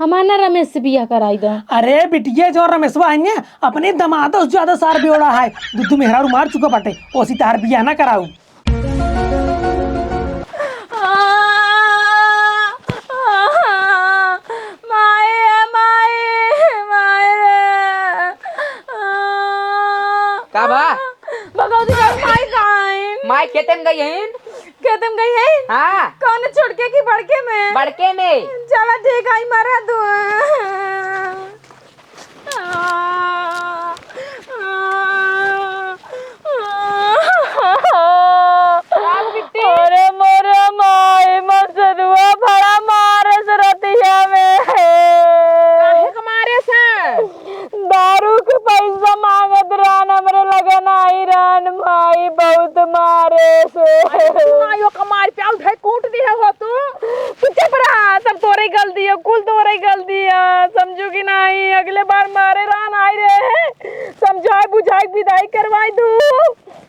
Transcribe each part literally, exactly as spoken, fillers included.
हमार ना रमेश से बियाह कराई द। अरे बिटिया, जो रमेशवा है ना, अपने दमाद से ज्यादा सार बेवड़ा है। दू दू मेहरारू मार चुका बाटे, ओसी तहार बियाह ना कराऊ। माई, माई, माई रे। का बा? भगवती का माई कहाँ है? माई खेते में गई है। खेते में गई है? हाँ। कौन छोटके की बड़के में? बड़के में। चला ठीक है, मरा तू। का हो बिट्टी? अरे मोरे माई, मसरुआ बड़ा मारे से रतिया में। काहे के मारे से? दारू के पैसा मांगत रहन, हमरे लगे नाई रहन, माई बहुत मारे से। अरे तू माई ओका मार प्याऊ ढाई कूट दिहे हो तू। तू चुप रहा, सब तोरे गलती है, कुल तोरे गलती है, समझू कि नहीं? अगले बार मारे रहन आई रहे, समझाए बुझाए के विदाई करवाई दू।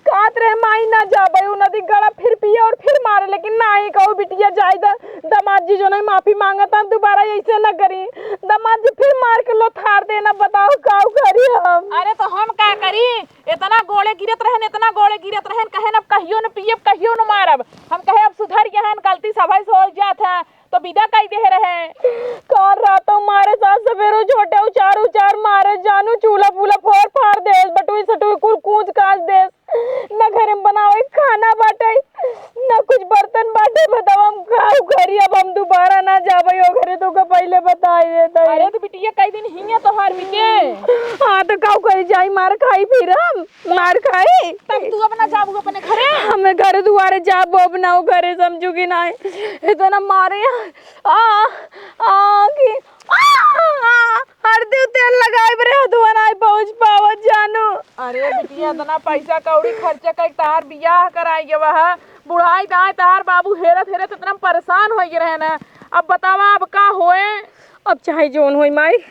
कहत रहे माई ना जाबे, उ नदी गड़ा फिर पिए और फिर मारे, लेकिन नाही कहू बिटिया जाए द, दामाद जी जो नहीं माफी मांगत हम दोबारा ऐसे न करी। दामाद जी फिर मार के लोथार देना, बताओ काऊ करी हम? अरे तो हम का करी? इतना गोड़े गिरत रहन, इतना गोड़े गिरत रहन, कहेन अब कहियो न पियब, कहियो न मारब। हम कहे अब सुधर गए हैं, गलती सभई से हो जात है, तो विदा कई दे रहे। काल रातों मारे साथ सवेरो झोटे उचार उचार मारे जानू, चूल्हा फूला फोड़ फाड़ देस, बटुई सटुई कुल कूच काच देस। न घरे में बनावे खाना बाटे, न कुछ बर्तन बाटे। बताओ हम काऊ करी, अब हम दोबारा ना जाबे ओ घरे, तो का पहले बताई देता। अरे तो बिटिया कई दिन हिया तोहार बीते। हाँ तो काऊ करी, जाई मार खाई फिर हम। मार खाई। तब तू अपना जाबू अपने घरे? हमें घर दुआरे जाबो अपना, वो घरे समझू कि नाही। इतना मारे आ, आ, कि आ, आ, हरदी तेल लगाए बरे हथुआ नाही पहुँच पावत जानू। अरे बिटिया, इतना पैसा कौड़ी खर्चा कर तार बियाह कराई गवा है, बुढ़ाई दाए तार बाबू हेरत हेरत इतना परेशान हो गए रहे ना। अब बतावा अब का होए? अब चाहे जौन होई माई,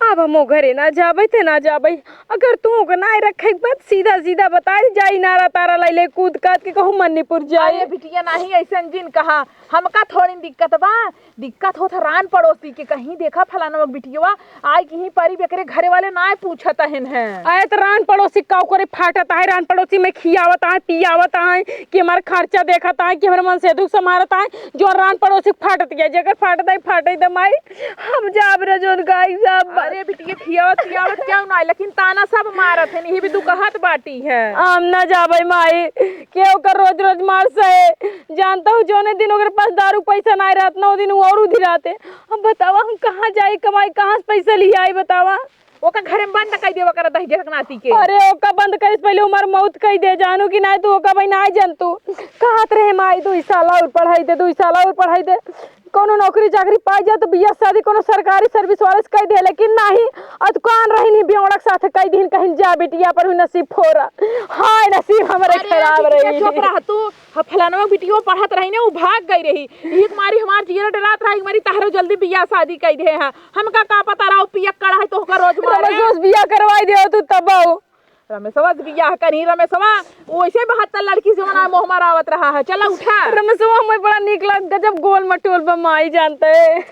अब हम ओ घरे ना जाबे ते ना जाबे। अगर तू ओके ना रखे के बाद सीधा सीधा बताई जाई नारा तारा लैले कूद काद के कहूँ मन्नीपुर जाई। अरे बिटिया नाही ऐसन जिन कहा, हमका थोड़ी दिक्कत बा, दिक्कत होत है रान पड़ोसी के। कहीं देखा फलाना बिटिया आई कहीं परी बेकरे घरे वाले ना पूछत हन है। आए तो रान पड़ोसी का करे फाटत है, रान पड़ोसी में खियावत है पियावत है कि हमार खर्चा देखत है कि हमारे मन से दुख संभारत है। जो रान पड़ोसी फाटत गया, जेकर फाटत है, फाटे दे माई। हम जाब रहे जोन गाई जाब। अरे बिटिया, खियावत पियावत क्यों ना, लेकिन ताना सब मारत है, यही भी तू कहत बाटी है। हम ना जाबे माई, के ओकर रोज रोज मार सहे। जानता हूँ, जोने दिन ओकर पास दारू पैसा ना रहत ना, वो दिन वो और उधिराते। अब बतावा, हम कहाँ जाई कमाई, कहाँ से पैसा लियाई, बतावा? ओका घरे में बंद कई देवा करा दहिजरक नाती के। अरे ओका बंद करे से पहले हमार मौत कई दे, जानू कि नाही तू ओका भाई नाही जानतू। कहत रहे माई दुई साल और पढ़ाई दे, दुई साल और पढ़ाई दे, कौनो नौकरी चाकरी पाई जा तो बियाह शादी कौनो सरकारी सर्विस वाले से कई दे, लेकिन नाही। अतकान रही नहीं बेवड़क साथ कई दिन कहीं जा बिटिया पर हुई नसीब फोरा। हाय नसीब हमरे अरे खराब बिटिया रही। चुप रह तू। ह, फलानवा बिटियो पढ़त रही ने, उ भाग गई रही। एक मारी हमार जियरा डरात रहा, एक मारी तहरो जल्दी बियाह शादी कई दे हैं। हमका का पता रहा, उ पियक्कड़ है तो ओकर रोज मारे। रमेशवा से बियाह करवाई दे तू तब। रमेशवा से बियाह करी, रमेशवा, वो ऐसे बहत्तर लड़की से मना मोह मरावत रहा है। चला उठा। रमेशवा हमें बड़ा नीक लाग, गजब गोल मटोल बा माई जानते।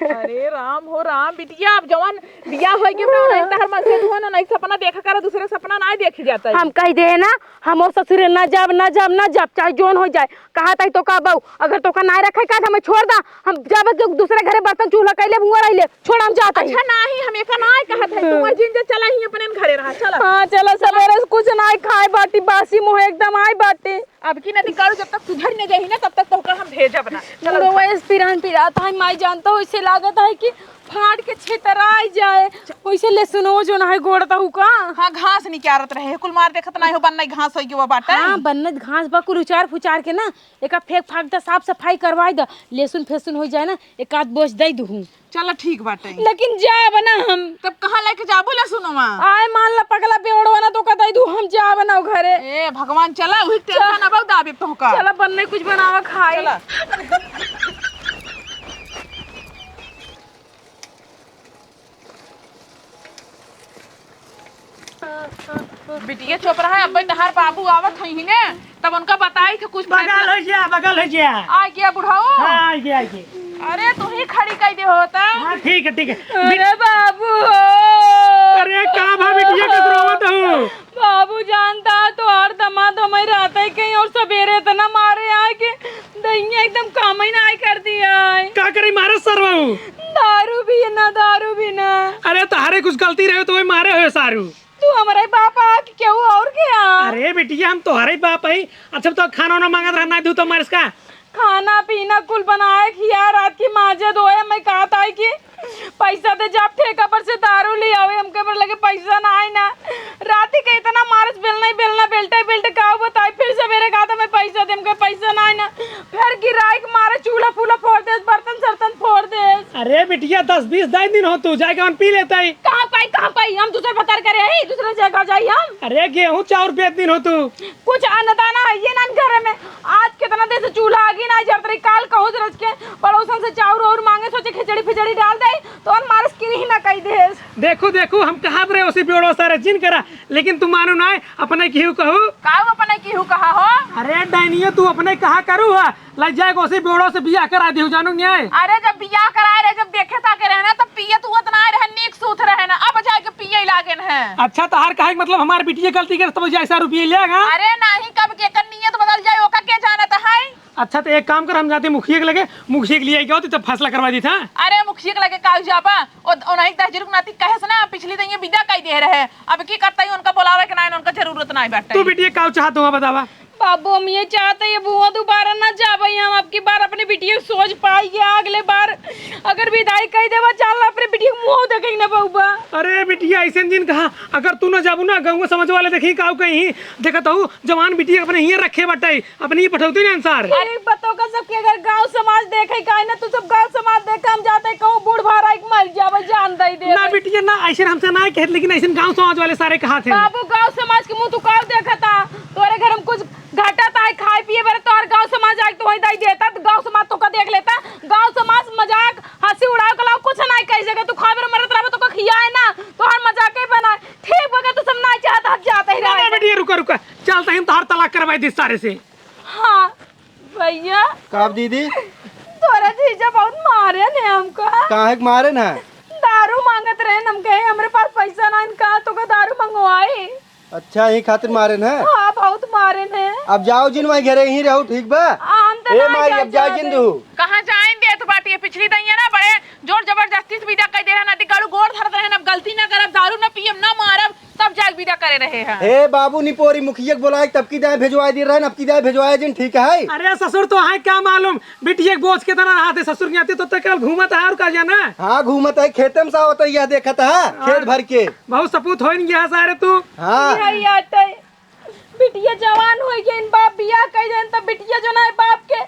अरे राम हो राम, बिटिया, अब जवन बियाह होई के ना, नहीं तहर मन से धुआं ना, नहीं सपना देखा करा, दूसरे सपना ना देखी जाता है। हम कह दे ना, हम ओ ससुरे ना जाब, ना जाब, ना जाब, चाहे जोन हो जाए। कहा ताई तो का बहू, अगर तोका ना रखे का, हमें छोड़ दा, हम जाब के दूसरे घरे बर्तन चूल्हा कैले, बुआ रहिले, छोड़ हम जात हई। अच्छा नाही, हम एका नाही कहत हई, तू हम्म। मर्जी जे चला ही अपने घरे रहा, चला। हाँ, चला, सवेरे से कुछ नाही खाए बाटी, बासी मुँह एकदम आए बाटी। अब की नदी करू, जब तक सुधर न जाही ना, तब तक तोहका हम भेजब ना। चला, मुड़वा उठा। इस पिरान पिरात है, माई जानता हो, इसे लागत है कि फाड़ के छेतराई जाए। वैसे ले सुनो, जो ना है गोड़ तहु का। हाँ, घास निकारत रहे, कुल मार देखत नाही हो, बन्नई घास होई गवा बाटे। हाँ, बन्नत घास बा, कुल उचार फुचार के ना, एका फेंक फाक द, साफ सफाई करवाई द, लेसुन फेसुन हो जाए ना, एक आध बोझ दे दुहू। चला ठीक बाटे। लेकिन जाब ना हम। तब कहाँ लेके जाबू लेसुनवा? आए मान ला पगला बेवड़वा ना तो का दे दू, हम जाब ना घरे। ए भगवान, चला, वही टेंशन अब दाबे तोहका। चला बन्नई कुछ बनावा खाई। चला। बिटिया चुप रहा, अब्बे तहार बाबू आवत हई ने, तब उनका बताई थे कुछ बगल फैसला। हो जा, बगल हो जा। आ गया बुढ़ाऊ। हाँ, आ गया, आ गया। अरे, तू ही खड़ी कइ दे होता। हाँ, ठीक है, ठीक है। अरे बाबू हो। अरे, का भा बिटिया, कस रोवत हऊ? बाबू जानता, तोहार दमाद हमइ रहत ही कहीं और सबेरे इतना मारे आए कि दहिया एकदम काम ही नाहीं कर दिया है। का करी मारे सरवा ऊ? दारू भी ना, दारू भी ना। अरे, तोहरे कुछ गलती रहे तो वही मारे होए सारू। तू हमरे बाप आ कि केहू और के आ? अरे बिटिया, हम तोहरे बाप हई। अच्छा, तो खाना वाना मांगत रहा, नाहीं दू तो मारिस का? खाना पीना कुल बनाए, खिया, रात की माजे धोए, मैं कहत आई कि पैसा दे, जाब ठेका पर से दारू ले आवे, हमके पर लगे पैसा नाहीं ना। राती के इतना मारस, बेलना ही बेलना, बेलटे बेलटे का बताई, फिर सबेरे कहत है, "मैं पैसा दे," हमके पैसा नाहीं ना। फिर गिराई के मारे चूल्हा फूल्हा फोड़ देस, बर्तन सर्तन फोड़ देस। अरे बिटिया, दस बीस दाई दिन हो तू, जाके हम पी लेता ही। कहाँ पाई, कहाँ पाई? हम दूसर पतर करे ही, दूसरे जगह जाई हम। अरे गेहूं चाउर बेच दिन हो तू। कुछ अन्न दाना है ये ना घर में। आज कितना देर से चूल्हा आगी ना जरत रही, काल कहूँ से रच के पड़ोसन से चाउर और मांगे, सोचे खिचड़ी फिचड़ी डाल दे, तो अन मारस किरी ही ना कही देस। देखू, देखू, हम कहा रहे उसी बेड़ो सारे जिन करा, लेकिन तू मानू ना, अपने केहू कहू। का अपने केहू कहा हो? अरे डाइनियो, तू अपने कहा करू हा, लग जाए उसी बेड़ो से बियाह करा दिहू, जानू न्याय। अरे जब बियाह कराए रहे, जब देखे ताके रहे ना, तब पिए तू उतना रहे, नीक सूत रहे ना, अब जाके पिए लागेन है। अच्छा, तोहार कहे के मतलब हमार बिटिया गलती करे तब जाए सौ रुपये लेगा? अरे नाहीं, कब के कर नियत बदल जाए, ओका के जानत है? अच्छा, तो एक काम कर, हम जाते मुखिया के लगे, मुखिया के लिए आई गयो, तो तब फैसला करवा दी था। अरे मुखिया के लगे काउ जाबा, ओ, ओ नहीं तहजीर के नाती कहे से ना, पिछली तो ये विदा कई दे रहे, अब की करता ही उनका बुलावे के ना, उनका जरूरत ना बाटे। तू बिटिया काउ चाहत हो, बतावा। बाबू, हम ये चाहते हैं, बुआ दोबारा ना जाबे हम, अब की बार अपने बिटिया के सोच पाई है, अगले बार अगर विदाई कही देवा, चाल अपने बिटिया के मुंह देखे ना बउबा। अरे बिटिया, ऐसे जिन कहा, अगर तू ना जाबू ना, गाँव समाज वाले देखी काउ कहीं, देखत हूँ, जवान बिटिया अपने हियाँ रखे बाटे, अपने ही पठौती ना अनुसार। अरे बतौका सबके अगर गाँव समाज देखे काहे ना, तू सब गाँव समाज देखे, हम जाते कहूँ बूढ़ भारा एक मर जावे, जान दे दे। ना बिटिया ना, ऐसे हमसे ना कहत, लेकिन ऐसे गाँव समाज वाले सारे कहा थे। बाबू, गाँव समाज के मुँह तू काउ देखता? तोरे घर में कुछ घटत है, खाए पिए बरे तोहर गाँव समाज आए तो वही दाई देता, तो गाँव समाज तो का देख लेता। गाँव समाज मजाक हंसी उड़ावे के अलावा कुछ ना कही सके। तू खाए बरे मरत रहबे तो का खियाए ना, तोहर मजाक ही बनाए। ठीक बा, तू सब ना चाहत, हम जाते ही ना, ना रहे। बेटी, रुका, रुका, चलते ही हम तोहार तलाक करवाई दी सारे से। हाँ भैया। का दीदी? तोरा जीजा बहुत मारे ने हमका। काहे के मारे ना? दारू मांगत रहे, हम कहे हमरे पास पैसा ना, इनका तो का दारू मंगवाई। अच्छा, यही खातिर मारे ना? हाँ, बहुत मारे ने। अब जाओ जिन वहीं घरे, यहीं रहो, ठीक बा? हम तो ए ना माई, जा अब जाओ जिन चाहते। तू। कहाँ जाइन देत बाटी? ये पिछली दइया ना बड़े जोर जबरदस्ती से विदा कइ दे रहन, अति गड़ू गोड़ धरत रहन, अब गलती ना करब, दारू ना पियब, ना मारब, तब जाके विदा करे रहे हैं। हे बाबू, निपोरी मुखिया के बोलाए, तब की दाएं भेजवाए दे रहन, अब की दाएं भेजवाए जिन, ठीक है? अरे ससुर, तो है क्या मालूम, बिटिया के बोझ कितना रहा थे ससुर के आते, तो तक घूमत है और का जाना? हाँ, घूमत है, खेते में सा होता यह देखत है, हाँ। खेत भर के। बहुत सपूत होइन गया सारे तू। हाँ। यही आते। बिटिया जवान होइ गइन, बाप बियाह कइ देन, तब बिटिया जो ना है, बाप के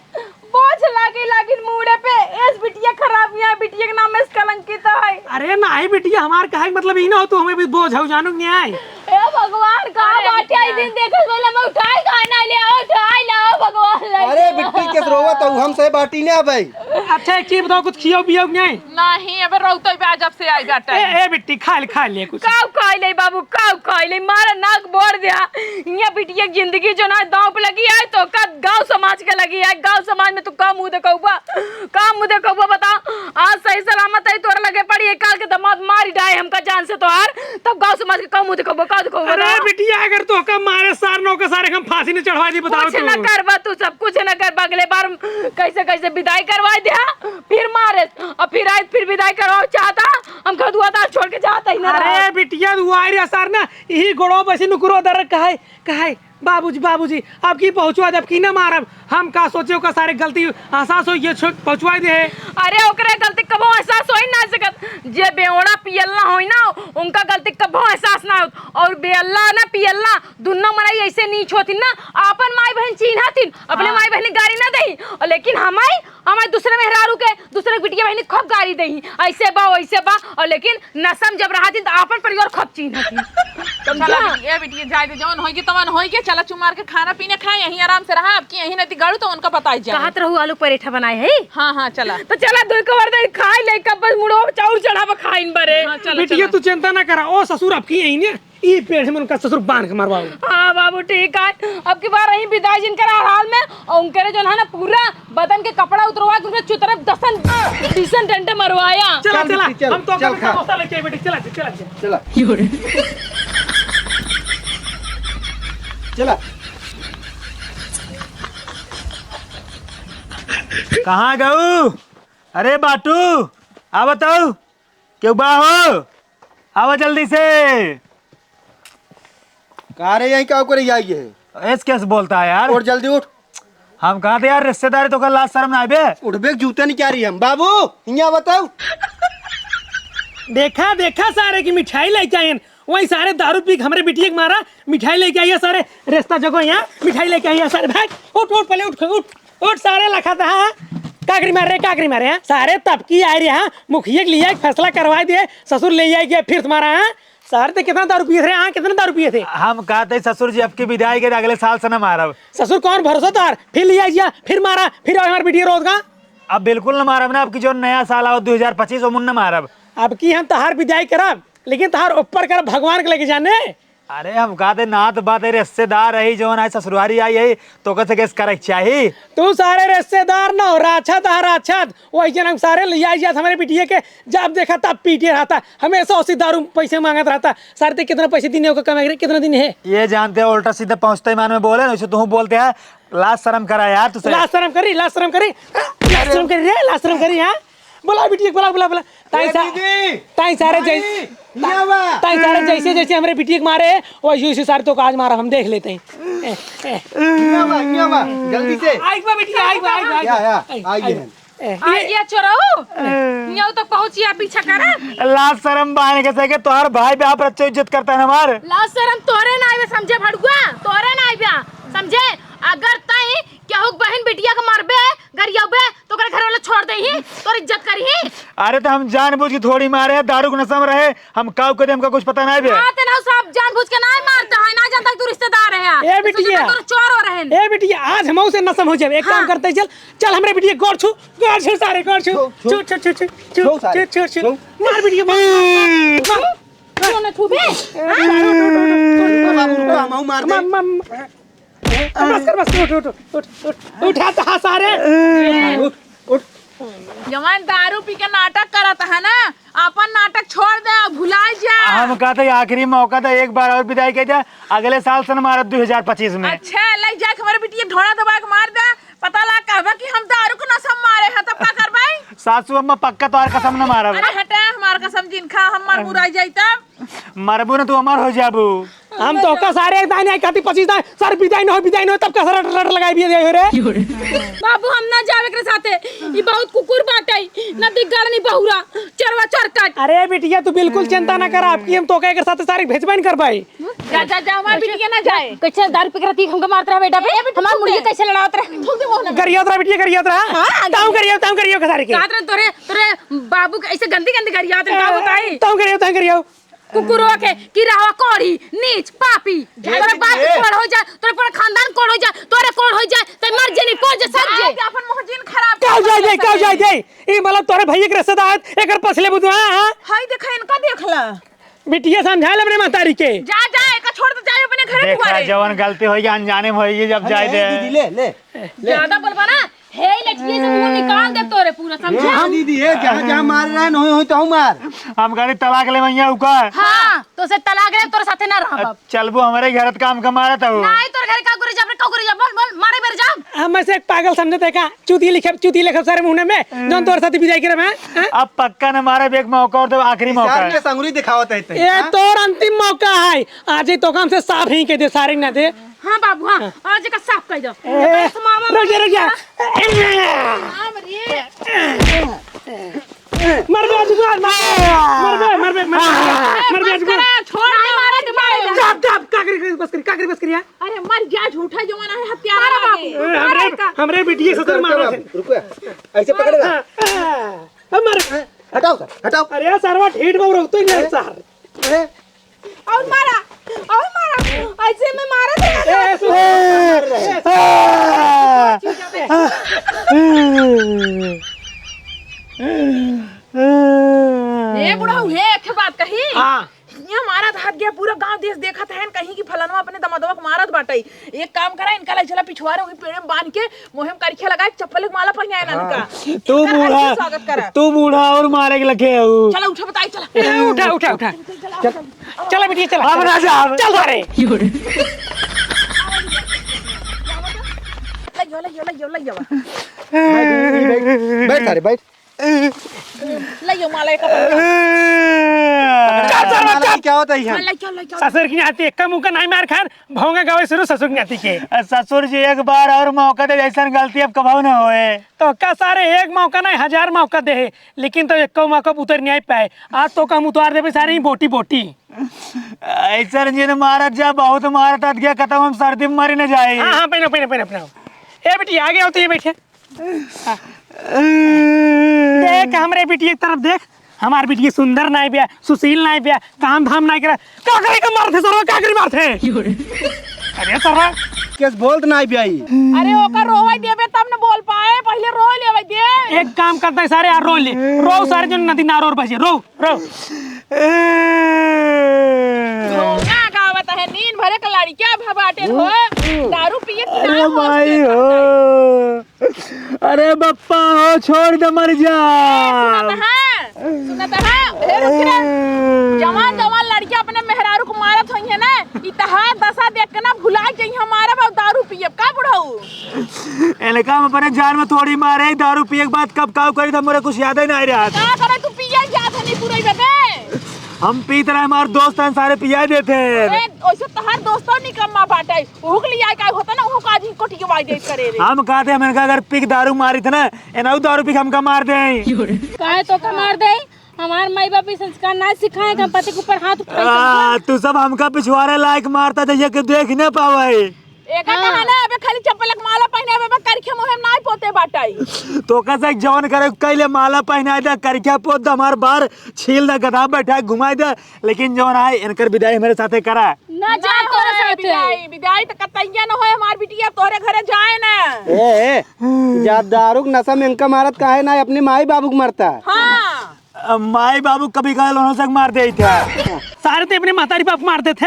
बोझ लागे लागिन मूड़े पे। एस बिटिया खराब यहाँ, बिटिया के नाम में कलंकित है। अरे नाही बिटिया, हमार कहे के मतलब ई ना हो, तू हमें भी बोझ हो, जानू कि नहीं आए? ए भगवान, का अरे बाटे, ई बिटिया। दिन देखल वाला मैं उठाई का ना ले आओ, उठाई लाओ भगवान, ले अरे आओ। बिट्टी के रोवत हऊ, हमसे बाटी ना भाई। अच्छा, एक चीज बताओ, कुछ खियो पियो कि नहीं? नहीं, अबे रौतई बा जब से आई बाटे। ए, ए बिट्टी, खा ले, खा ले कुछ। काउ खाई ले बाबू, काउ खाई ले, मारा नाक बोर दिया। इहाँ बिटिया के जिंदगी जो ना दांव पे लगी है, तो का गांव समाज के लगी है? गांव समाज में तू का मुंह देखउबा, का मुंह देखउबा बता? आज सही सलामत है, तोरा लगे पड़ी है, काल के दमाद मारी डाए हमका जान से तोहार, तब गांव समाज के का मुंह देखउबा, का देखउबा अरे बता? बिटिया, अगर तोहका मारे सार नौ के सारे हम फांसी नहीं चढ़वा दी, बताओ कुछ तू। ना करबा तू सब, कुछ ना करबा। अगले बार कैसे कैसे विदाई करवाई दे, फिर मारे, और फिर आए, फिर विदाई करवाओ चाहता, हम खदुआ दाल छोड़ के जाता ही ना अरे रहा। बिटिया, दुआरी असर ना, यही गोड़ो बसी नुकुरो दर कहे, कहे, "बाबूजी, बाबूजी, अब की पहुँचवा दे, अब की ना मारब।" हम का सोचे, ओकर सारे गलती एहसास होई, ये छो-, पहुँचवा दे है। अरे ओकरे गलती कबो एहसास होई ना सकत, जे बेवड़ा पियल्ला होई ना, उनका गलती कबो एहसास ना होत। और बेअल्ला ना पियल्ला, दुन्नो मनई ऐसे नीच होतिन ना, आपन माई बहन चीन्हतिन, अपने हाँ। माई बहन गारी ना दही, और लेकिन हमाई हमारे दूसरे मेहरारू के, दूसरे के बिटिया बहिनी खूब गारी देही, ऐसे बा, वैसे बा, और लेकिन नशा में जब रहती तो आपन परिवार खूब चीन्हती। चला समझा? बिटिया, बिटिया, जाए दे, जवन होई के तवन होई के, चला चुमार के खाना पीना खाए, यहीं आराम से रहा, अब की यहीं नहीं गाड़ू तो उनका बताई जाए। कहत रहू आलू परेठा बनाए है। हाँ, हाँ, चला। तो चला, दुइ कवर दे खाई ले, कब बस मुड़ो चाउर चढ़ावा खाइन बरे। हाँ, चला, बिटिया, चला। तू चिंता ना करा, ओ ससुर आपकी यही ने, ई पेड़ में उनका ससुर बांध के मरवाओ। हाँ बाबू, ठीक है, अब की बार रही विदाई जिनकर हाल में, और उनकरे जो है ना, पूरा बदन के कपड़ा उतरवा के उनके चुतरे दसन, बीसन डंडे मरवाया। चला, चल चला, बिटिया, चल, हम तो चल अपना खा। समोसा लेके आए बेटी, चला, चला, चला। चला। चला। कहाँ गऊ? अरे बाटू, आ बताऊ, केहू बा हो? आवा जल्दी से। का रे, यहीं का करे आई है? ऐस कैसे बोलता है यार? उठ जल्दी उठ। हम कहा थे यार, रिश्तेदारी तो कर, लाज शर्म ना आवे। उठबे के जूता नहीं क्या रही हम। बाबू, हियाँ बताऊ। देखा, देखा सारे की मिठाई लेके आए हैं। वही सारे दारू पी के हमरे बिटिया के मारा, मिठाई लेके आई है सारे, रिश्ता जगह यहाँ, मिठाई लेके आई है सारे। भाग, उठ, उठ, पहले उठ, उठ, उठ सारे लखा था, हाँ? काकरी मार रहे, काकरी मारे, हाँ? सारे तबकी आए रहे, हाँ? मुखिया के लिए एक फैसला करवा दिए, ससुर ले आए गए, फिर तुम्हारा, हाँ? सारे ते कितना दारू पिए थे, हाँ? कितना दारू पिए थे? हम कहते ससुर जी, अब की विदाई के अगले साल से न मारब। ससुर कौन भरोसा तार? फिर ले आए जिया, फिर मारा, फिर आए हमारे बिटिया रोज का। अब बिल्कुल न मारब ना, अब की जो नया साल आओ दो हज़ार पच्चीस, वो मुन न मारब। अब की हम तहार विदाई करब, लेकिन तहार ऊपर करब, भगवान के लेके जाने। अरे हम कहते नात बात है, रिश्तेदार है, जौन आज ससुरारी आई है, तो कैसे कैसे करे के चाही? तू सारे रिश्तेदार न हो, राछत है राछत। वही जन हम सारे लिया जात हमरे बिटिया के, जब देखा तब पीटे रहता, हमेशा उसी दारू पैसे मांगत रहता। सारे ते कितना पैसे दिन है ओकर कमाई करे, कितना दिन है? ये जानते हो, उल्टा सीधा पहुँचते ईमान में बोले, वैसे तू बोलते हैं, लाज शर्म करा यार तुझसे। लाज शर्म करी, लाज शर्म करी, लाज शर्म करी रे, लाज शर्म करी, हाँ? बोला बिटिया के, बोला, बोला, बोला। ताई ए सा-, दीदी, ताई सारे भाई, जैसे, हियाँ बा। ताई सारे जैसे, जैसे हमरे बिटिया के मारे, वैसे, वैसे सारे तो आज मारा, हम देख लेते हैं। ए, ए। हियाँ बा, हियाँ बा, जल्दी से। आई बा बिटिया, आई बा, आई बा, आई बा। या, या, आई, आई आई। हैं। ए, आ गया चोरऊ। हियाँ तक पहुँचिया पीछा करा। लाज शर्म बाहर के सके, तोहर भाई बे आप रच्चो इज्जत करता है हमार। लाज शर्म तोरे ना आवे समझे भड़ुआ, तोरे ना आवे समझे। अगर तई केहू के बहिन बिटिया के मारबे, गरियाबे, तो ओकरे घर वाला छोड़ देही, तोर इज्जत करिही। अरे तो हम जानबूझ के थोड़ी मारे हैं, दारू के नशा में रहे, हम काऊ कदे हमका कुछ पता नहीं बे। हाँ, ते ना सब जानबूझ के नहीं मारता है, ना जानता कि तू रिश्तेदार है। ए बिटिया। सोचता तू चोर हो रहे हैं। ए बिटिया, आज हम उसे नशा में हो जाए, एक काम हाँ। करते हैं, चल, चल हमरे बिटिया गोड़ छू, गोड़ छू सारे, गोड़ छू, छू, छू, छू, छू, छू, छू, छू, छू सारे, छू, छू, छू। छू। मार बिटिया, मार, मार, मार। क्यों ना छू बे? हाँ? रुको, रुको, रुको, हम मार दे। मार, मार, मार। बस कर, बस कर, उठ, उठ, उठ, उठ, उठ, उठा तो हाँ सारे। उठ, उठ। जवान दारू पी के नाटक करत है ना, अपन नाटक छोड़ दे, भुला जा। हम कहते हैं, आखिरी मौका था, एक बार और विदाई कर दे, अगले साल से न मारत दो हज़ार पच्चीस में। अच्छा, लग जाए हमारे बिटिया ढोड़ा दबा के मार दे, पता लग कहबा कि हम दारू के नशा में मारे हैं, तब का करबे? सासू अम्मा, पक्का तोहार कसम न मारब। अरे हटा, हमार कसम जिन खा, हम मर मुराई जाई तब। मरबू न, तू अमर हो जाबू। हम तो का सारे एक दाने आई खाती पच्चीस दाने, सर विदाई न हो, विदाई न हो, तब का सर रट, रट लगाई भी दे हो रे। बाबू, हम ना जावे एकरे साथे, ई बहुत कुकुर बाटे, ना दिग्गड़, नी बहुरा, चरवा चरकट। अरे बिटिया, तू बिल्कुल चिंता ना करा, आपकी हम तो का एकरे साथे सारे भेजबे न करबाई। जा, जा, जा, हमार बिटिया ना जाए। कैसे दारू पी के रहती हमको मारत रहा बेटा बे? ए, बेटा, हमार मुर्गी कैसे लड़ावत रहा? थूक दे मुंह में। गरियावत रहा बिटिया, गरियावत रहा। हाँ, ताऊ गरियाव, ताऊ गरियाव के सारे के। कहत रहे तोरे, तोरे बाबू के ऐसे गंदी, गंदी गरियावत रहे, का बताई? ताऊ गरियाव, ताऊ गरियाव। कुकुरवा के, कि रहवा कोढ़ी, नीच, पापी। ए, तोरे बाप के कोढ़ हो जाए, तोरे पूरा खानदान कोढ़ हो जाए, तोरे कोढ़ हो जाए, ते मर जेनी, कोढ़ जे, सब जे। जाए दे, अपन मुंह जिन खराब काऊ कर जाए दे, दे, काऊ सब जाए दे। ई मतलब तोरे भैया के रिश्तेदार, एकर पछले बुधवा, हाँ? हाय देखा, इनका देख ला। बिटिया समझा ले अपने महतारी के। जा, जा, एका छोड़ दे, जा अपने घरे देखा, दुआरे। जवन गलती होई, अनजाने में होई, जब अरे, जाए ए, दे। दीदी, ले, ले, ले। ज्यादा बोलबा ना, हे लठिए से मुंह निकाल दे तोरे पूरा, समझे? ए, दीदी, ए, जहाँ, जहाँ मार रहा है, नहीं होई तो मार। हम गाड़ी तलाक ले भैया उका। हाँ, तो से तलाक ले, तोरे साथे ना रहब अब। चलबो हमारे घर त काम का मारत हो। नहीं, तोरे घर का करे जा, का करे जा, बोल, बोल, मारे बेर जा। हम ऐसे एक पागल समझे थे का? चूती लिखे, चूती लिखे सारे मुंह में, जौन तोर साथ विदाई करे में, हैं? अब पक्का न मारे, एक मौका और दे, आखिरी मौका सामने है। संगुरी दिखावत है ते। ए, हाँ? तोर अंतिम मौका है। आज ही तो काम से साफ ही कह दे, सारे ना दे। हाँ बाबू, हाँ, हाँ। आज का साफ कह दो। ए, बस मामा, रुक जा, रुक जा। मामा, रे। मर बे, आज मार, मार। मर बे, मर बे, मर बे। मर बे, आज मार। छोड़ दे, मारे, मारे। चुप, चुप, का करी, बस करी, का करी, बस करी, हाँ? अरे मर जा, झूठा जमाना है, हत्यारा मारा बाबू। ए, हमरे, मारा का? हमरे बिटिया से रुको, मारा रुको, से। रुको। ऐसे पकड़ेगा? हाँ, हाँ। अब मार। हटाओ सर, हटाओ। अरे यार, सरवा ढीठ में रोकतो ही नहीं अरे। सर। अरे। और मारा, और मारा। ऐसे में मारा था। ए, सुन। ए, ए, ए बुढ़ऊ, हे एक बात कही। हाँ। ये हमारा धात गया, पूरा गांव देश देखत है, कहीं की फलनवा अपने दमदवा के मारत बाटे। एक काम करा, इनका ले चला पिछवारे वही पेड़ में बांध के, मोहे में करिखा लगा के, चप्पल के माला पहिनाए ना इनका। हाँ। तू इनका बूढ़ा, हाथ से स्वागत करा। तू बूढ़ा और मारे के लगे हो। चला उठा बताई, चला। ए, उठा, उठा, उठा। चला, चला बिटिया, चला। अब ना जा। चल रे। ले यो, ले यो, ले यो, ले यो। बैठ, बैठ, बैठ सारे, बैठ। ले यो माला एक। चल, चल, माला चल। क्या होता है यहाँ? ले, चल, ले, चल। ससुर की नाती एक का मुंह का नाई मार खान, भौंगा गावे शुरू ससुर की नाती के। ससुर जी एक बार और मौका दे, ऐसा गलती अब कभाऊ ना होए। तो का सारे एक मौका नहीं, हजार मौका दे है, लेकिन तो एक मौका उतर नहीं पाए। आज तो हम उतार देबे सारे ही बोटी बोटी। ऐसा जिन मारत जा, बहुत मारत अत गया, खत्म हम सर्दी में मरी न जाए। हाँ, हाँ, पहनो, पहनो, पहनो, पहनो। ए बेटी, आगे आओ तो ये बैठे। हाँ। देख, हमरे बिटिया की तरफ देख। हमार बिटिया सुंदर नाई बिया, सुशील नाई बिया, काम धाम नाई करा। का करे का मारथे सरवा, का करे मारथे? अरे सरवा। केस बोलत नाई बिया ई। अरे ओकर रोवे देबे तब न बोल पाए, पहिले रोवे लेवे दे। एक काम करते हैं सारे, यार रो ले, रो सारे जन नदी नार और बजे, रो। रो। भोंगा गावत है, नींद भरे के लड़किया भबाटे हो, दारू पिए के अरे नाम माई होते हो। करता है। अरे बप्पा हो, छोड़ दे, मर जा। ए, सुनत है? सुनत है? ए, रुक रे। जवान, जवान लड़किया अपने मेहरारू को मारत होई है ना, ई तहार दशा देख के ना भुला जाई हमारा बाबू दारू पिए का बुढ़ऊ। इनका हम अपने जान में थोड़ी मारे, दारू पिए के बाद कब काऊ करी था, मोरे कुछ याद ही नहीं रहा। का करे तू पिए जात है नहीं पूरा बदे? हम पीत रहे, हमारे दोस्त हैं सारे पिया देते हैं। अरे, ओइसे तहार दोस्तों निकम्मा बाटे। उहुक लिया का होता ना, उहुक आज ही कोठी के वाई देत करे रे। हम कहते हम इनका अगर पी के दारू मारी थे ना, इनाऊ दारू पी के हमका मार दे। काहे तो का मार दे? हमार माई बाप ई संस्कार ना सिखाए कि हम पति के ऊपर हाथ उठाई। आ, तू सब हमका पिछवारे लायक मारता जइया के देख न पावे। एका हाँ। कहा ना, अबे खाली चप्पल के माला पहने, अबे करिखे मुहे में नाई पोते बाटाई। तो का से जवन करे, कैले माला पहनाए दे, करिखे पोत दे, हमार बार छील दे, गधा बैठा घुमाए दे, लेकिन जवन आए, इनकर विदाई हमरे साथे करा। ना जा ना तोरे होए साथे। विदाई, विदाई तो कतैया न होए, हमार बिटिया तोरे घरे जाए ना। ए, ए, जा दारू के नशा में इनका मारत काहे ना, अपने माई बाबू के मरता। हाँ। अब माई बाबू कभी कभार उन्हों से मार देई थे। सारे ते अपने महतारी बाप मार देते।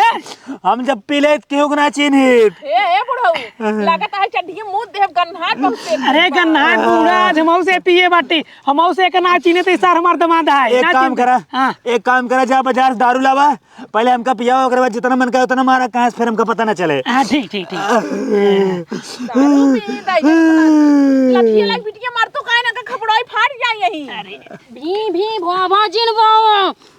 हम जब पी लेत केहू के ना चिन्हित। ए, ए बुढ़ऊ, लागत है चड्ढी मुँह देह गन्हार बहुत तेज अरे बा। गन्हार बूढ़ा, आज हमहू से पिए बाटी, हमहू से एक ना चिन्हित, ई सार हमार दमाद है, एक ना काम चिन्हित। करा, हाँ। एक काम करा, जा बाजार से दारू लावा, पहले हमका पियावा, ओकरे बाद जितना मन करे उतना मारा, कहाँ से फिर हमका पता ना चले। हाँ, ठीक, ठीक, ठीक। दारू पी, दाई, लठिया लाग बिटिया मार तो काहे ना का खपड़ाई फाट जाए यही। अरे। भी, भी, भो, भो, जिन भो,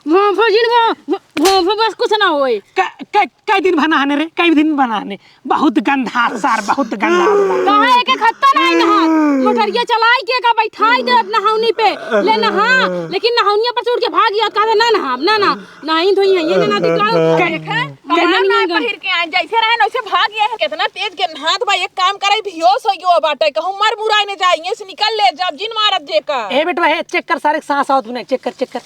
भो, भो, जिन भो, भो, भो, भो, बस कुछ ना होए। क-, क-, कई दिन भर नहाने रे, कई दिन भर नहाने। बहुत गंदा सार, बहुत गंदा। कहाँ एक एक हत्ता नहीं नहा। मोटरिया चलाई के का बैठाई दे अपना नहाउनी पे। ले नहा, लेकिन नहाउनिया पर से उठ के भाग गया, कहते ना नहा, ना, ना। नहीं धोई है, ये ना, ना दिखा। कै-, कै-, कपड़ा ना नहीं पहिर के आए, जैसे रहे ना वैसे भाग गए। कितना तेज के नहात बा, एक काम करे, बेहोश हो गयो बाटे, कहूँ मर मुराई ने जाए, ये से निकल ले, जब जिन मारत जे का। ए बेटवा, हे, check कर, सारे सांस आवत भी नहीं, check कर, check कर।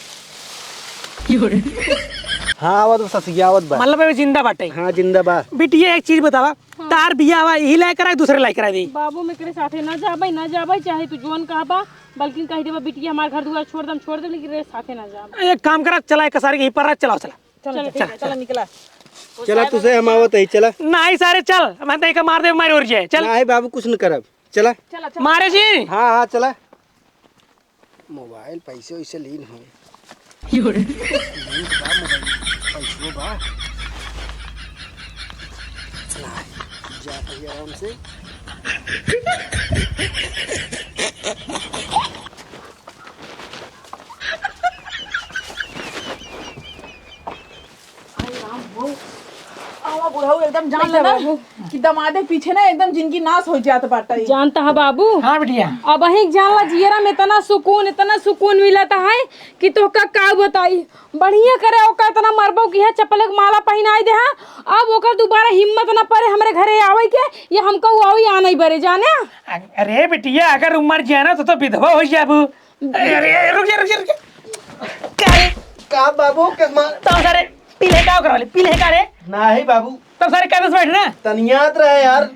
हाँ, आवत बा, ससुरिया आवत बा। मतलब, अबे जिंदा बाटे। हाँ, जिंदा बा। बिटिया, एक चीज बतावा, हाँ। तार बियाह वा, यही लायक कराई, दूसरे लायक कराई दी। बाबू, हम एकरे साथे ना जाबे, ना जाबे, चाहे तू जोन कहबा, बल्कि कह देबा, बिटिया, हमार घर दुआर छोड़ दम, छोड़ दम, लेकिन रे साथे ना जाब। एक काम करा, चला, एक सारी यहीं पर रख, चलाओ, चला। चलो, चलो, ठीक है, चलो, निकला। चला, तुसे हम आवत है, चला। नहीं सारे, चल, मैं तो एक मार दे, मार और जाए, चल। नहीं बाबू, कुछ न करब, चला। चला, चला। मारे जी। हाँ, हाँ, चला। मोबाइल पैसे वैसे लीन हो। यो रे। लीन तो बा मोबाइल, पैसो बा। चला, जा भैया आराम से। अरे राम हो। आवा बुढ़ऊ एकदम जान लेना बाबू। कि दमादे पीछे ना एकदम जिंदगी नाश हो जात बाटे। जानता है बाबू। हाँ बिटिया। अब वही जान ला जियरा में इतना सुकून, इतना सुकून मिलत है कि तोहका का बताई। बढ़िया करे ओका इतना मरबो कि है चप्पल के माला पहिनाई दे हा। अब ओकर दोबारा हिम्मत ना पड़े हमरे घरे आवे के, ये हमका उ आवे आ नहीं बरे जाने। अ-, अरे बिटिया अगर उ मर जाए ना तो, तो विधवा हो जाबू। अरे, अरे, अरे, रुक जा, रुक जा, रुक जा। का रे? का बाबू, के मार? तब सारे पीले का ओकरा वाले, पीले का रे? नाही बाबू। तब सारे कायदे से बैठ ना। तनियात रहे यार।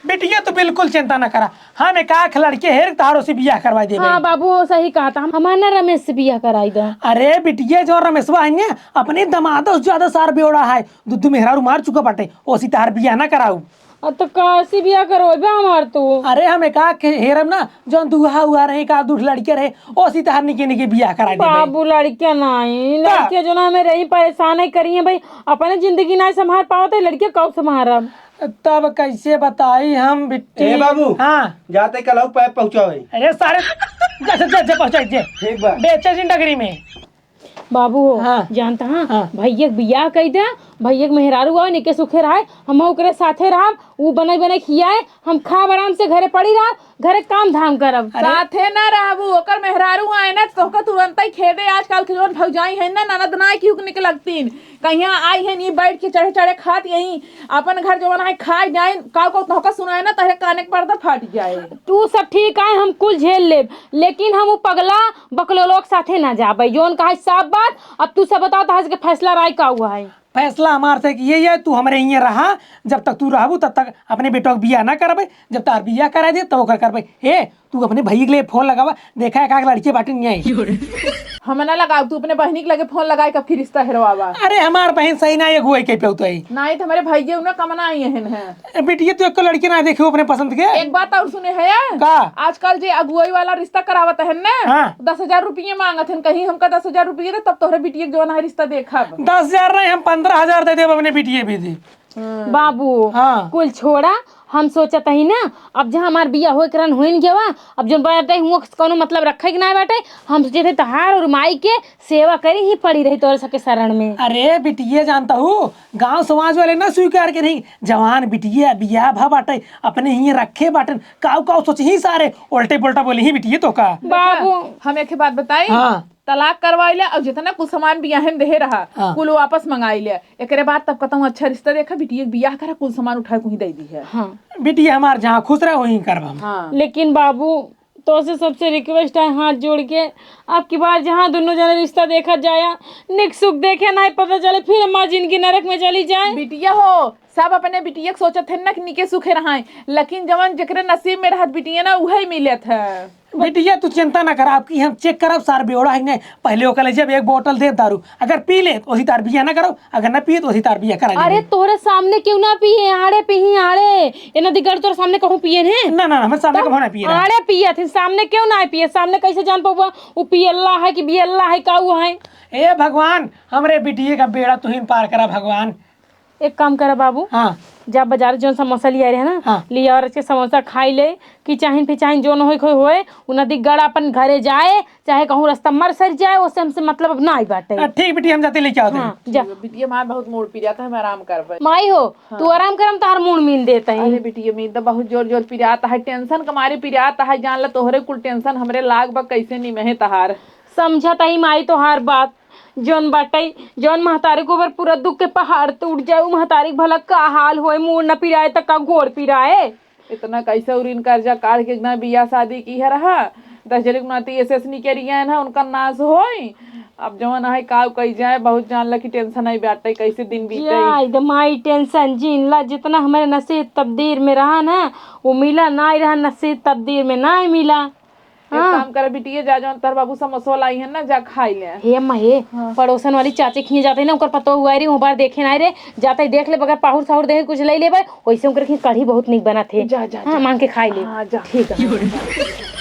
बिटिया, तू बिल्कुल चिंता न करा, हम एक आख लड़के हेर तहारो से बियाह करवाई देबे। हाँ बाबू, वो सही कहा था, हम हमार ना रमेश से बियाह कराई दे। अरे बिटिया, जो रमेशवा है ना, अपने दमादो से ज्यादा सार बेवड़ा है, दू दू मेहरारू मार चुका बाटे, ओसी तहार बियाह ना कराऊ। अब तो काशी बियाह करवाइबे हमार तू? अरे हम एक आख हेरब ना, जौन दुहा हुआ रहे, एक आध दू लड़के रहे, ओसी तहार निके निके बियाह कराई देबे। बाबू, लड़के नहीं, ता- लड़के जो ना हमें रही परेशान ही करी है भाई, अपने जिंदगी ना संभाल पावत है, लड़के कब संभारब? तब कैसे बताई हम बिट्टी? ए बाबू, हाँ। जाते कल आऊ पैप पहुँचावे। अरे सारे, जा, जा, जा, जा पहुँचाई दे। ठीक बा। बेचे जिन डगरी में। बाबू हो, हाँ। जानता हाँ, हाँ। भैया के बियाह कई दे, भैया के मेहरारू आवे, निके सुखे रहे, हम ओकरे साथे रहब, ऊ बनाई बनाई खियाए, हम खाब आराम से, घरे पड़ी रहब, घरे काम धाम करब। अरे। साथे ना रहबू, ओकर मेहरारू आए ना, तोहका तुरंत ही खेदे। आजकल के जौन भौजाई है ना, ननद ना केहू के निक लगतीन, कहिया आई है नी बैठ के चढ़े चढ़े खात यहीं, अपन घर जवन है खाए जाए, का को तोहका सुनाए ना, तहरे काने के पर्दा फाट जाए। तू सब ठीक है, हम कुल झेल लेब, लेकिन हम उ पगला बकलोलो के साथे ना जाबे, जौन कहा साफ बात। अब तू सब बताओ, तहार के फैसला राय का हुआ है? फैसला हमार से कि यही है, तू हमरे हियाँ रहा, जब तक तू रहबू तब तक अपने बेटवा के बियाह ना करबे, जब तार बियाह करा दे तब ओकर करबे। ए, तू अपने भैया के लिए फोन लगावा, देखा है का लड़के बाटे नहीं आई। हम ना लगाओ, तू अपने बहिनी के लगे फोन लगाए, कब की रिश्ता हेरवावा। अरे हमार बहन सही ना, ये गुआई के पे होता है। नहीं तो हमारे भैया उन्हें कमना आई है। ए, बिटिया, तू एको लड़की ना देखे अपने पसंद के? एक बात और सुने है, का? आजकल जे अगुवाई वाला रिश्ता करावत है ना, हाँ। दस हजार रुपये मांगत है, कहीं हमका दस हजार रुपये दे, तब तोहरे बिटिया के जवान है रिश्ता देखब। दस हजार नहीं, हम पन्द्रह हजार दे देब अपने बिटिया भी दे। बाबू, हाँ। कुल छोड़ा, हम सोचत ही ना, अब जहाँ हमार बिया होए के रहन होइन गवा, अब जौन बाटे हुआ कौनो मतलब रखे के ना बाटे, हम सोचे थे तहार और माई के सेवा करी ही पड़ी रही तोरे सबके शरण में। अरे बिटिया, जानता हूँ, गांव समाज वाले ना स्वीकार के नहीं, जवान बिटिया बियाह भा बाटे, अपने ही रखे बाटन, काऊ काऊ सोच ही सारे, उल्टे पुल्टा बोली ही बिटिया तो का। बाबू। हम एक बात बताई, हाँ। तलाक करवाई ले और जितना कुल सामान बियाहे में देहे रहा, हाँ। कुल वापस मंगाई ले। एकरे बाद तब कहता हूँ अच्छा रिश्ता देखा, बिटिया के बियाह करा, कुल सामान उठा के वहीं दे दी है। हाँ। बिटिया हमार जहाँ खुश रहे वहीं करब हम। हाँ। लेकिन बाबू, तो से सबसे रिक्वेस्ट है हाथ जोड़ के, अब की बार जहाँ दोनों जने रिश्ता देखा जाया, निक सुख देखे ना पता चले, फिर हमार जिंदगी नरक में चली जाए। बिटिया हो, सब अपने बिटिया के सोचत है ना कि निके सुखे रहाए, लेकिन जवन जेकरे नसीब में रहत बिटिया ना, उहे मिलत है। बिटिया तू चिंता ना कर, आपकी हम चेक करब, सार बेवड़ा है नहीं, पहले ओकर ले जब एक बोतल देब दारू, अगर पी ले तो ओसी तार बियाह ना करब, अगर ना पिए तो ओसी तार बियाह करा अरे देबे। तोहरे सामने क्यों ना पिए, आड़े पिही आड़े, ए नदीगढ़ तोहरे सामने कहूँ पिए ने? ना, ना, ना, हमारे सामने तो कहूँ ना पिए ना। आड़े पिए थे, सामने क्यों ना पिए? सामने कैसे जान पबुआ उ पियल्ला है कि बियल्ला है, का उ है? ए भगवान, हमरे बिटिये का बेड़ा तुहिन पार करा भगवान। एक काम करा बाबू, हाँ। जा बाजार जौन समोसा लिया रहे ना, हाँ। लिया और के समोसा खाई ले, कि चाहिन फिर चाहिन जौन होई खोई होए, उ नदीगढ़ अपन घरे जाए, चाहे कहूँ रास्ता मर सर जाए, ओसे हमसे मतलब अब ना आई बाटे। आ, ठीक बिटिया, हम जाते लेके आवत हाँ, हई। जा। बिटिया हमार बहुत मूड पिरात है, हम आराम करबे। माई हो, हाँ। तू आराम कर, हम तोहार मूड मीन देत हई। अरे बिटिया, मीन तो बहुत जोर जोर पिरात है, टेंशन के मारे पिरात है, जान ला तोहरे कुल टेंशन हमरे लाग बा, कैसे निमहे तहार। समझत हई माई तोहार बात, जौन बाटे, जौन महतारी के ऊपर पूरा दुख के पहाड़ टूट जाए, उ महतारी के भला का हाल होए, मूड न पिराए त का गोड़ पिराए। इतना कैसे उरिन कर्जा काढ़ के इतना बियाह शादी की है रहा, दस जने के नाती ऐसे ऐसे निकल गए हैं, उनका नाश होई। अब जवन है का कही जाए, बहुत जान ला कि टेंशन आई बाटे, कैसे दिन बीते। जाए दे माई, टेंशन जीन ला, जितना हमारे नसीब तकदीर में रहा ना, वो मिला ना रहा, नसीब तकदीर में ना मिला। एक हाँ। काम कर बिटिया, जा जौन तोहर बाबू समोसवा लाई है ना, जा खाई ले। हे अम्मा हे, हाँ। पड़ोसन वाली चाची खिए जाते ना, ओकर पतो हुआ रे, ओबार देखे ना रे, जाते देख ले, बगैर पाहुर साहुर देखे कुछ ले लेबे, वैसे ओकर खिए कढ़ी बहुत निक बनत है। जा, जा, हाँ, जा। मांग के खाई ले। हाँ, जा। ठीक है।